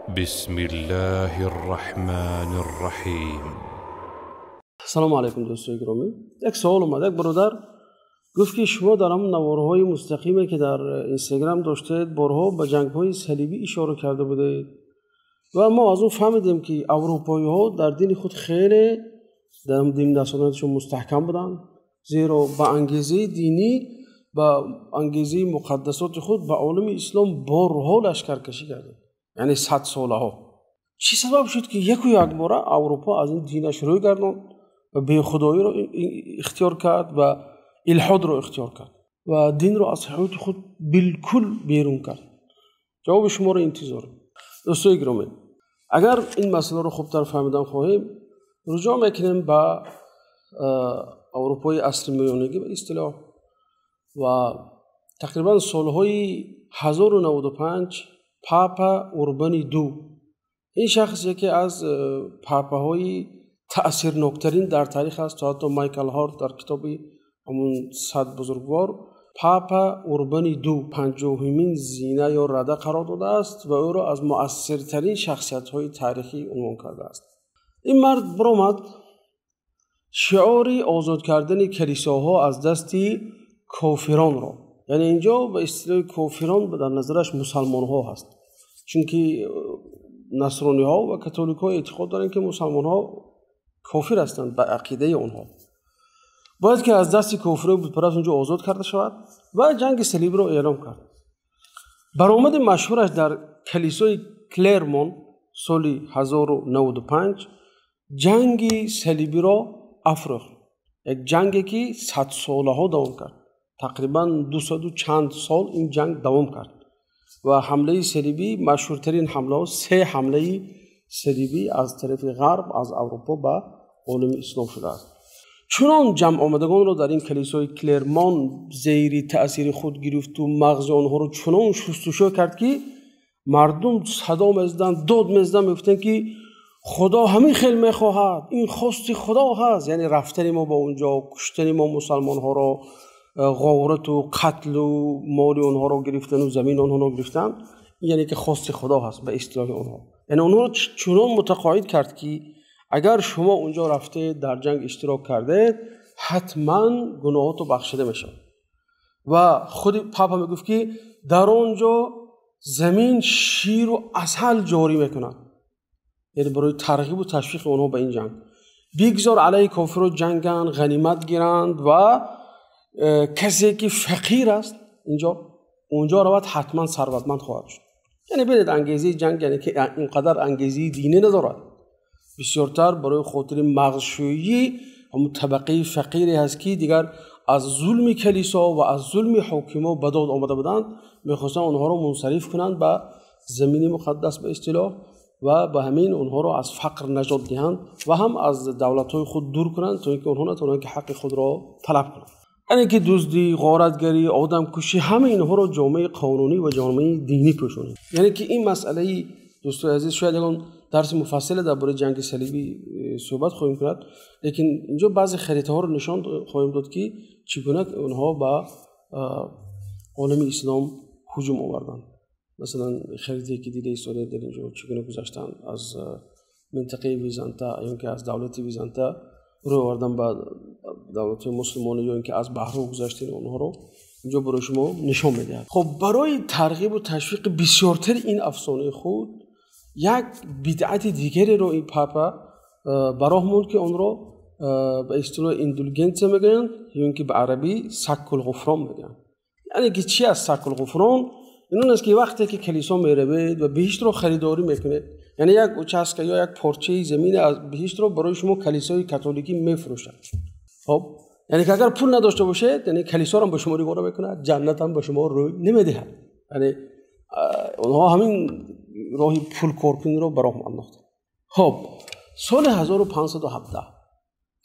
بسم الله الرحمن الرحیم. Салому алайкум, дӯстони гиромӣ. Як савол омад. Як бародар гуфт, ки шумо дар ҳамон наворҳои мустақиме, ки дар Инстаграм доштед, борҳо ба ҷангҳои салибӣ ишора карда будед ва мо аз он фаҳмидем, ки аврупоиҳо дар дини худ хеле дар дини насронияшон мустаҳкам буданд, зеро ба ангезаи динӣ, ба ангезаи муқаддасоти худ ба олами ислом борҳо лашкаркашӣ карданд, яъне садсолаҳо. Чӣ сабаб шуд, ки яку якбора Аврупо аз ин динаш рӯй гардонд ва бехудоиро ихтиёр кард ва илҳодро ихтиёр кард ва динро аз ҳаёти худ билкул берун кард? Ҷавоби шуморо интизорем. Дӯстои гиромӣ, агар ин масъаларо хубтар фаҳмидан хоҳем, рӯҷӯъ мекунем ба Аврупои асри миёнагӣ ба истилоҳ ва тақрибан солҳои 1095 Папа Урбани Ду. Ин шахс яке аз папаҳои таъсирноктарин дар таърих аст. То ҳатто Майкл Ҳарт дар китоби ҳамун 100 бузургвор Папа Урбани Ду 50-умин зина ё рада қарор додааст ва ӯро аз муассиртарин шахсиятҳои таърихӣ унвон кардааст. Ин мард баромад, шиори озод кардани калисоҳо аз дасти кофиронро, яъне инҷо ба истилоҳи кофирон дар назараш мусалмонҳо ҳаст, чунки насрониҳо ва католикҳо эътиқод доранд, ки мусалмонҳо кофир ҳастанд. Ба ақидаи онҳо бояд ки аз дасти кофирои бутпараст онҷо озод карда шавад ва ҷанги салибро эълом кард. Баромади машҳураш дар калисои Клермон соли 1095 ҷанги салибиро афрӯхт, як ҷанге, ки садсолаҳо давом кард. Тақрибан дусаду чанд сол ин ҷанг давом кард ва ҳамлаи салибӣ машҳуртарин ҳамлаҳо, се ҳамлаи салибӣ аз тарафи ғарб, аз Аврупо ба олами ислом шудааст. Чунон ҷамъ омадагонро дар ин калисои Клермон зери таъсири худ гирифту мағзи онҳоро чунон шустушӯ кард, ки мардум садо мезаданд, дод мезаданд, мегуфтанд, ки Худо ҳамин хел мехоҳад, ин хости Худо ҳаст. Яъне рафтани мо ба онҷо, куштани мо мусалмонҳоро, ғорату қатлу моли онҳоро гирифтану замини онҳоро гирифтан, яъне ки хости Худо ҳаст ба истилоҳи онҳо. Яъне онҳоро чунон мутақоид кард, ки агар шумо онҷо рафтед, дар ҷанг иштирок кардед, ҳатман гуноҳото бахшида мешавад. Ва худи папа мегуфт, ки дар он ҷо замин ширу асал ҷорӣ мекунад. Яъне барои тарғибу ташвиқи онҳо ба ин ҷанг, бигзор алайҳи кофиро ҷанганд, ғанимат гиранд ва касе ки фақир аст, инҷо онҷо равад, ҳатман сарватманд хоҳад шуд. Яъне бинед, ангезаи ҷанг, яъне ки инқадар ангезаи динӣ надорад, бисёртар барои хотири мағзшӯӣ ҳамун табақаи фақире ҳаст, ки дигар аз зулми калисо ва аз зулми ҳокимо ба дод омада буданд, мехостанд онҳоро мунсариф кунанд ба замини муқаддас ба истилоҳ ва ба ҳамин онҳоро аз фақр наҷот диҳанд ва ҳам аз давлатҳои худ дур кунанд, то ин ки онҳо натавонанд, ки ҳаққи худро талаб кунанд. Яъне ки дуздӣ, ғоратгарӣ, одамкушӣ, ҳама инҳоро ҷомеаи қонунӣ ва ҷомеаи динӣ пӯшонид. Яъне ки ин масъалаи, дӯстои азиз, шояд ягон дарси муфассале дар бораи ҷанги салибӣ суҳбат хоҳем кард, лекин инҷо баъзе харитаҳоро нишон хоҳем дод, ки чӣ гуна онҳо ба олами ислом ҳуҷум оварданд. Масалан, харитае ки дида истодаед дар инҷо, чӣ гуна гузаштанд аз минтақаи Византа ё ки аз давлати Византа рӯй овардан ба давлатҳои мусулмонӣ ё ин ки аз баҳрҳо гузаштани онҳоро инҷо барои шумо нишон медиҳад. Хоб, барои тарғибу ташвиқи бисёртари ин афсонаи худ як бидъати дигареро ин папа ба роҳ монд, ки онро ба истилоҳ индулгенсия мегӯянд ё ин ки ба арабӣ саккулғуфрон мегӯянд. Яъне ки чи аст саккулғуфрон? Ин он аст, ки вақте ки калисо меравед ва биҳиштро харидорӣ мекунед, яъне як участка ё як порчаи замини аз биҳиштро барои шумо калисои католикӣ мефурӯшад. Хоб, яъне ки агар пул надошта бошед, яъне калисоро ба шумо рибора мекунад, ҷаннатам ба шумо рӯй намедиҳад. Яъне онҳо ҳамин роҳи пулкоркуниро ба роҳ андохтанд. Хоб, соли 1517,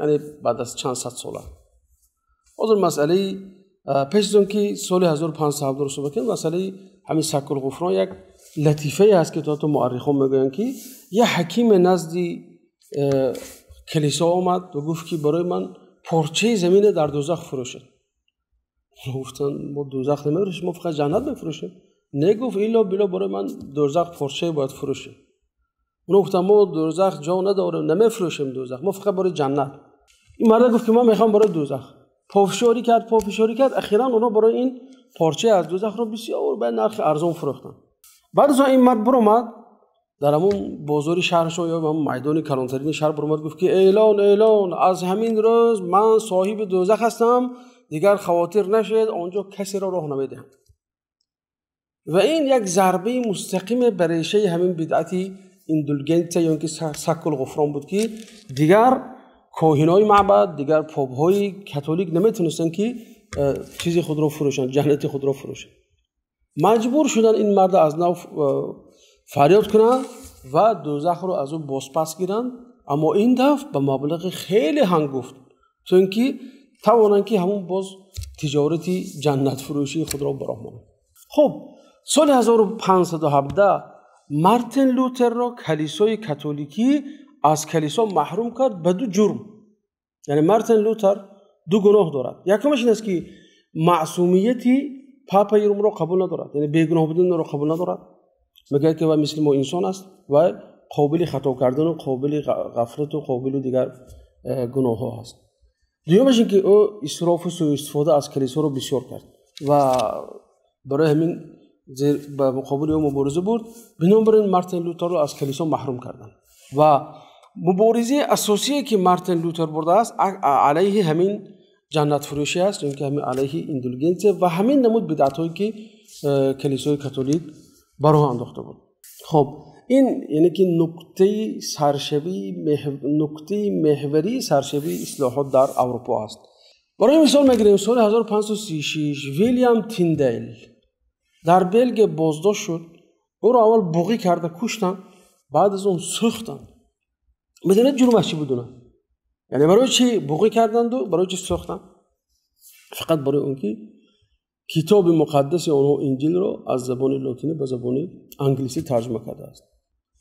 яъне баъд аз чанд сад сола, ҳозир масъалаи пеш аз он ки соли 1517 суҳбат кунем, масъалаи ҳамин саккулғуфрон як латифае ҳаст, ки то ҳатто муаррихон мегӯянд, ки як ҳакиме назди калисо омад ва гуфт, ки барои ман порчаи замине дар дӯзах фурӯшед. Гуфтанд: мо дӯзах намефурӯшем, мо фақат ҷаннат мефурӯшем. Не, гуфт, илло било барои ман дӯзах порчае бояд фурӯшед. Онҳо гуфтанд мо дӯзах ҷо надорем, намефурӯшем дӯзах, мо фақат барои ҷаннат. Ин мард гуфт ки ман мехоҳам барои дӯзах. Пофишорӣ кард, пофишорӣ кард, охиран онҳо барои ин порча аз дӯзахро бисёр ба нархи арзон фурӯхтанд. Баъд аз он ин мард баромад дар ҳамон бозори шаҳрашон ё ҳамон майдони калонтарини шаҳр баромад, гуфт ки эълон, эълон, аз ҳамин рӯз ман соҳиби дӯзах ҳастам, дигар хавотир нашавед, он ҷо касеро роҳ намедиҳам. Ва ин як зарбаи мустақим ба решаи ҳамин бидъати индулгенсия ё инки саккул ғуфрон буд, ки дигар коҳинои маъбад, дигар попҳои католик наметавонистанд ки чизи худро фурӯшанд, ҷаннати худро фурӯшанд. Маҷбур шуданд ин мард аз нав фарёд кунанд ва дӯзахро аз ӯ бозпас гиранд, аммо ин дафъ ба маблағи хеле ҳангуфт, то инки тавонанд ки ҳамон боз тиҷорати ҷаннатфурӯшии худро ба роҳ монанд. Хуб, соли 1517 Мартин Лутерро калисои католикӣ аз калисо маҳрум кард ба ду ҷурм. Яъне Мартин Лутер ду гуноҳ дорад. Якумаш ин аст ки маъсумияти папаи Румро қабул надорад, яъне бегуноҳ буданро қабул надорад. Мегӯяд ки вай мисли мо инсон аст ва қобили хато кардан ва қобили ғафлат ва қобили дигар гуноҳҳо аст. Дуюмаш ин ки ӯ исрофу суистифода аз калисоро бисёр кард ва барои ҳамин ба муқобили ӯ мубориза бурд. Бинобар ин Мартин Лутерро аз калисо маҳрум карданд ва муборизаи асосие ки Мартин Лутер бурдааст алайҳи ҳамин ҷаннатфурӯшӣ аст, ё инки ҳамин алайҳи индулгенсия ва ҳамин намуд бидъатҳое ки калисои католик ба роҳ андохта буд. Хуб, ин яъне ки нуктаи саршавӣ, нуктаи меҳварии саршавии ислоҳот дар Аврупо аст. Барои мисол мегирем соли 1536 Вилям Тиндейл дар Белгия боздошт шуд. Ӯро аввал буғӣ карда куштанд, баъд аз он сӯхтанд. Медонед ҷурмаш чӣ буд? Яъне барои чӣ буғӣ карданду барои чӣ сӯхтанд? Фақат барои он ки китоби муқаддаси онҳо Инҷилро аз забони лотинӣ ба забони англисӣ тарҷума кардааст.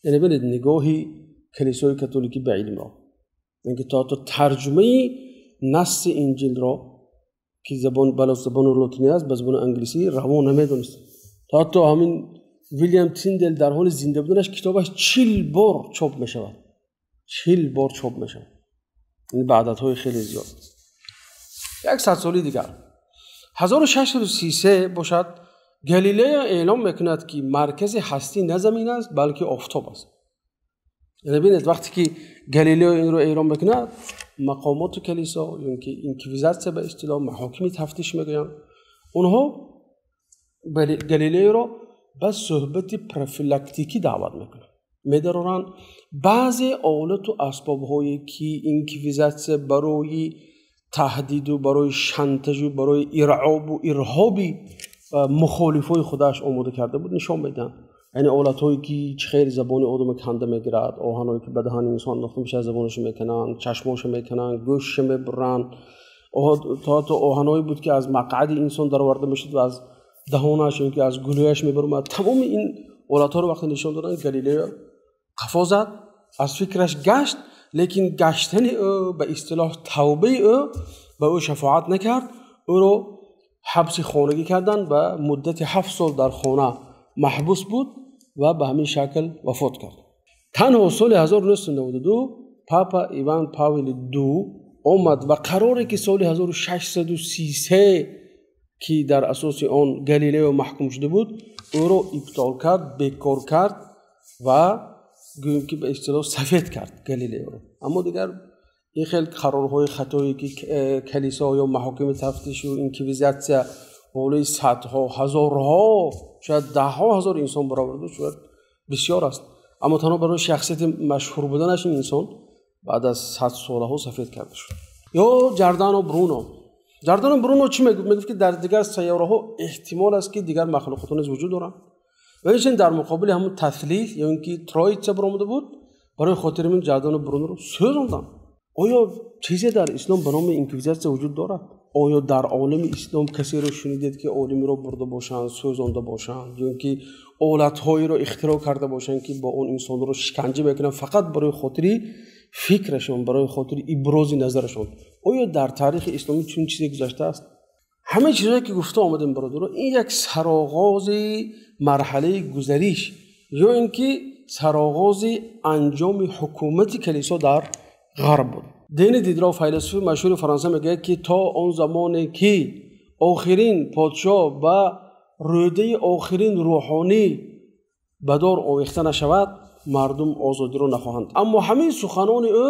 Яъне бинед нигоҳи калисои католикӣ ба илмро, инки то тарҷумаи насси Инҷилро ки забони лотинӣ аст ба забони англисӣ раво намедонист. То ҳатто ҳамин Вилям Тиндел дар ҳоли зинда буданаш китобаш 40 бор чоп мешавад, 40 бор чоп мешавад, ба ададҳои хеле зиёд. Як сад соли дигар 1633 бошад, Галилео эълон мекунад ки маркази ҳастӣ на замин аст, балки офтоб аст. Яъне бинед вақте ки Галилео инро эълон мекунад, мақомоти калисо ё инки инквизитсия ба истилоҳ маҳокими тафтиш мегӯянд, онҳо Галилеоро ба суҳбати профилактикӣ даъват мекунанд. Медароранд баъзе олату асбобҳое ки инквизитсия барои таҳдиду барои шантажу барои иръобу ирҳоби мухолифои худаш омода карда буд нишон медиҳанд. Яъне олатҳое ки чӣ хел забони одама канда мегирад, оҳанҳое ки ба даҳани инсон андохта мешавад забонашо мекунанд, чашмошо мекунанд, гӯшшо мебуранд. То ҳатто оҳанҳое буд ки аз мақъади инсон дароварда мешуд ва аз даҳонаш ё ки аз гулӯяш мебаромад. Тамоми ин олатҳоро вақте нишон доданд, Галилео қафо зад, аз фикраш гашт, лекин гаштани ӯ ба истилоҳ тавбаи ӯ ба ӯ шафоат накард. Ӯро ҳабси хонагӣ карданд ва муддати 7 сол дар хона маҳбус буд ва ба ҳамин шакл вафот кард. Танҳо соли 1992 папа Иван Павели II омад ва қароре ки соли 1633 ки дар асоси он Галилео маҳкум шуда буд, ӯро ибтол кард, бекор кард ва гӯем ки ба истилоҳ сафед кард Галилеоро. Аммо дигар ин хел қарорҳои хатое ки калисо ё маҳокими тафтишу инквизитсия болои садҳо, ҳазорҳо, шояд даҳҳо ҳазор инсон бароварда, шояд бисёр аст. Аммо танҳо барои шахсияти машҳур буданаш ин инсон баъд аз 100 солаҳо сафед карда шуд. Ё Ҷордано Бруно. Ҷордано Бруно чӣ мегуфт? Мегуфт ки дар дигар сайёраҳо эҳтимол аст ки дигар махлуқот низ вуҷуд доранд. Ва инчунин дар муқобили ҳамон таслис ё инки Троитса баромада буд, барои хотири ин Ҷордано Бруноро сӯзонданд. Оё чизе дар ислом ба номи инквизитсия вуҷуд дорад? Оё дар олами ислом касеро шунидед ки олимиро бурда бошанд, сӯзонда бошанд, ё инки олатҳоеро ихтироъ карда бошанд ки бо он инсонро шиканҷа мекунанд фақат барои хотири фикрашон, барои хотири ибрози назарашон? Оё дар таърихи исломӣ чунин чизе гузаштааст? Ҳамаи чизҳое ки гуфта омадем бародаро, ин як сароғози марҳалаи гузариш ё инки сароғози анҷоми ҳукумати калисо дар ғарб буд. Дени Дидро, файласуфи машҳури Фаронса, мегӯяд, ки то он замоне ки охирин подшоҳ ба рӯдаи охирин рӯҳонӣ ба дор овехта нашавад, мардум озодиро нахоҳанд. Аммо ҳамин суханони ӯ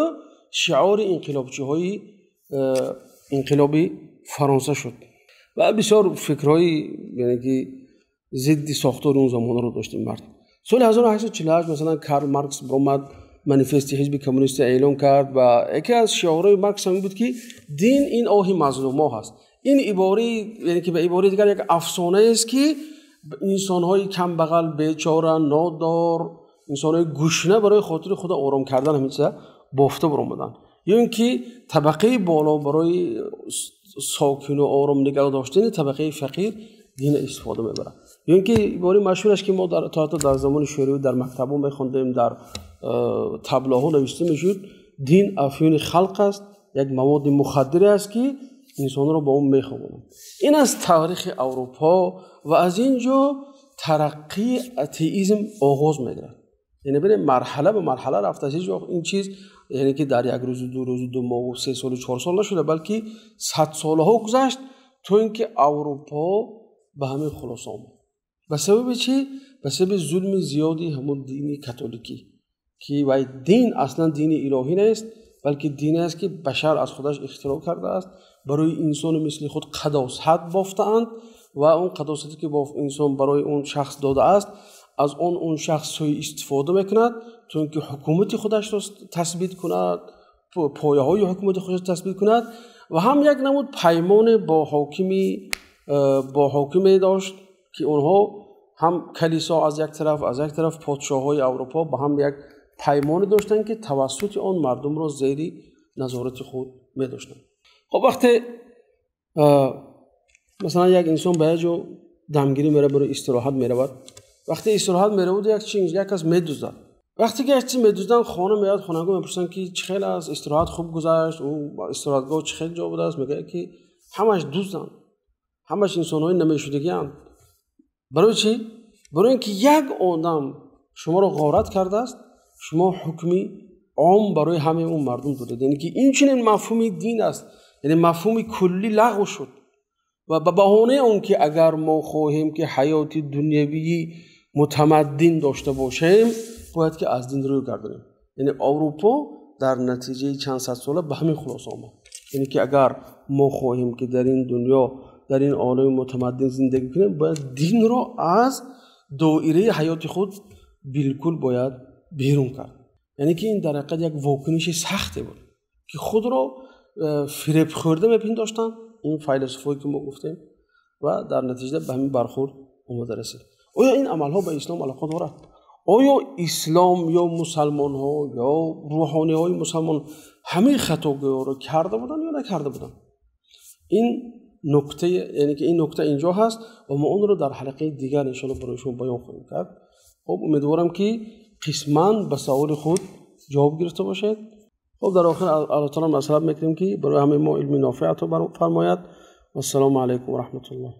шиори инқилобчиҳои инқилоби Фаронса шуд ва бисёр фикрҳои, яъне ки зидди сохтори он замонро дошт ин мард. Соли 1848, масалан, Карл Маркс баромад, манифести ҳизби коммунистӣ эълон кард ва яке аз шиорҳои Маркс ҳамин буд, ки дин ин оҳи мазлумҳо ҳаст. Ин ибораи, яъне ки ба ибораи дигар, як афсонаест, ки инсонҳои камбағал, бечора, нодор, инсонҳои гушна барои хотири худа ором кардан ҳамин чиза бофта баромаданд, ё ин ки табақаи боло барои сокину ором нигоҳ доштани табақаи фақир дина истифода мебарад. Ё ин ки ибораи машҳураш, ки мо то ҳатто дар замони шӯравӣ дар мактабҳо мехондем, дар таблоҳо навишта мешуд: дин афюни халқ аст, як маводи мухаддире аст, ки инсонро ба он мехобонад. Ин аз таърихи Аврупо ва аз ин ҷо тараққии атеизм оғоз мегирад. Яъне бинед, марҳала ба марҳала рафта. Ҳеҷ вақт ин чиз, яъне ки дар як рӯзу 2 рӯзу 2 моҳу 3 солу 4 сол нашуда, балки садсолаҳо гузашт, то ин ки Аврупо ба ҳамин хулоса омад. Ба сабаби чӣ? Ба сабаби зулми зиёди ҳамон дини католикӣ, ки вай дин аслан дини илоҳӣ нест, балки дине аст, ки башар аз худаш ихтироъ кардааст. Барои инсони мисли худ қадосат бофтаанд ва он қадосате ки инсон барои он шахс додааст, аз он шахс сӯи истифода мекунад, то ин ки ҳукумати худашро тасбит кунад, пояҳои ҳукумати худашро тасбит кунад. Ва ҳам як намуд паймоне бо ҳокиме дошт, ки онҳо ҳам калисо аз як тараф, аз як тараф подшоҳҳои Аврупо ба ҳам як паймоне доштанд, ки тавассути он мардумро зери назорати худ медоштанд. Хоб, вақте масалан як инсон ба як ҷо дамгирӣ меравад, барои истироҳат меравад, вақте истироҳат меравад, як чи як кас медуздад. Вақте ки як чиз медузданд, хона меояд, хонагон мепурсанд, ки чӣ хел аст, истироҳат хуб гузашт, ӯ истироҳатгоҳ чӣ хел ҷо будааст? Мегӯяд, ки ҳамаш дузданд, ҳамаш инсонҳои намешудагианд. Барои чӣ? Барои ин ки як одам шуморо ғорат кардааст, шумо ҳукми ом барои ҳамаи он мардум додед. Яъне ки ин чунин мафҳуми дин аст, яъне мафҳуми куллӣ лағв шуд ва ба баҳонаи он ки агар мо хоҳем, ки ҳаёти дунявии мутамаддин дошта бошем, бояд ки аз дин рӯй гардонем. Яъне Аврупо дар натиҷаи чанд сад сола ба ҳамин хулоса омад, яъне ки агар мо хоҳем, ки дар ин дунё, дар ин олами мутамаддин зиндагӣ кунем, бояд динро аз доираи ҳаёти худ билкул бояд берун кард. Яъне ки ин дар ҳақиқат як вокуниши сахте буд, ки худро фиребхӯрда мепиндоштанд ин файласуфое, ки мо гуфтем, ва дар натиҷа ба ҳамин бархӯрд омада расид. Оё ин амалҳо ба ислом алоқа дорад? Оё ислом ё мусалмонҳо ё рӯҳониҳои мусалмон ҳамин хатогӯиҳоро карда буданд ё накарда буданд? Ин нукта, яъне ки ин нукта инҷо ҳаст ва мо онро дар ҳалқаи дигар иншоалло барои шумо баён хоҳем кард. Хуб, умедворам, ки қисман ба саволи худ ҷавоб гирифта бошед. Хуб, дар охир Аллоҳ таоло масъалат мекунем, ки барои ҳамаи мо илми нофеъ ато фармояд. Вассалому алайкум ва раҳматуллоҳ.